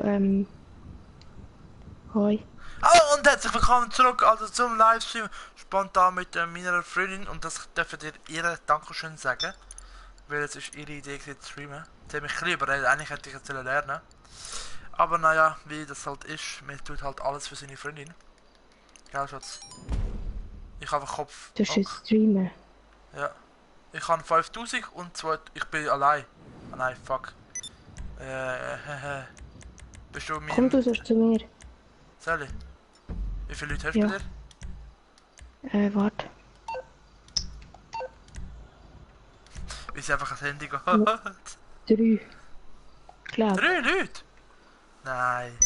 Hoi. Hallo und herzlich willkommen zurück also zum Livestream. Spontan mit meiner Freundin und das dürft ihr Dankeschön sagen. Weil es ist ihre Idee zu streamen. Sie hat mich ein bisschen überredet, eigentlich hätte ich jetzt lernen. Aber naja, wie das halt ist, man tut halt alles für seine Freundin. Ja, Schatz. Ich habe einen Kopf. Du Oh, bist streamen. ja. Ich habe 5000 und ich bin allein. Oh nein, fuck. Bist du Komm mein... du sonst zu mir. Sally? Wie viele Leute hast du bei Ja. dir? Warte. Wie sie einfach ans Handy geht. Ja, 3. Glaub. 3 Leute? Nein.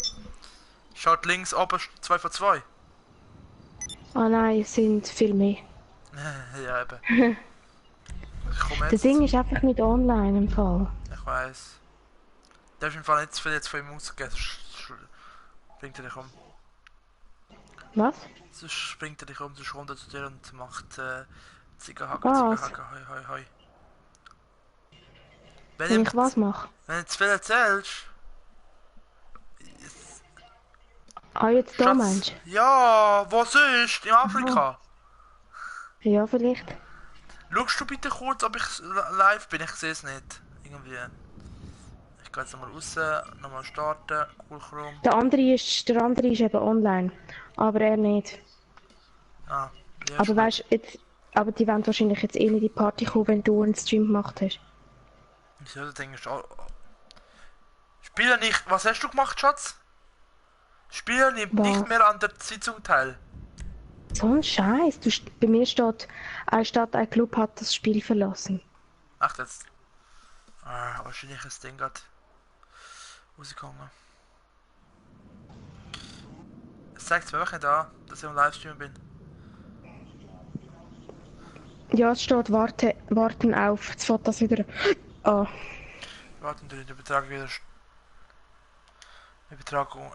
Schaut links oben 2 von 2. Ah nein, es sind viel mehr. Ja, eben. Ich komme Das jetzt. Ding ist einfach nicht online im Fall. Ich weiß. Du darfst im Fall nicht zu viel jetzt von ihm ausgehen, sonst bringt er dich um. Was? Sonst bringt er dich um, sonst kommt er zu dir und macht Ziegenhaken, Was? Ziegenhaken, hoi, hoi, hoi. Wenn Wenn ihm, ich was mache? wenn du zu viel erzählst. Ah, jetzt da Schatz. meinst Ja, wo sonst? In du? Aha. Afrika. Ja, vielleicht. Schaust du bitte kurz, ob ich live bin? Ich sehe es nicht. Irgendwie. Ich gehe jetzt nochmal raus, nochmal starten, cool Chrome. Der andere ist eben online. Aber er nicht. Ah, ja, ist Aber gut. weißt du, jetzt. Aber die werden wahrscheinlich jetzt eh nicht in die Party kommen, wenn du einen Stream gemacht hast. Wieso, du denkst, Spieler nicht. Was hast du gemacht, Schatz? Spieler nimmt nicht Was? mehr an der Sitzung teil. So ein Scheiß. Bei mir steht, ein Club hat das Spiel verlassen. Ach, jetzt. Wahrscheinlich ist das Ding gerade rausgekommen. Es zeigt mir wirklich nicht an, dass ich im Livestream bin. Ja, es steht warten auf. Jetzt fährt das wieder. Ah, Warten, die Übertragung wieder. Übertragung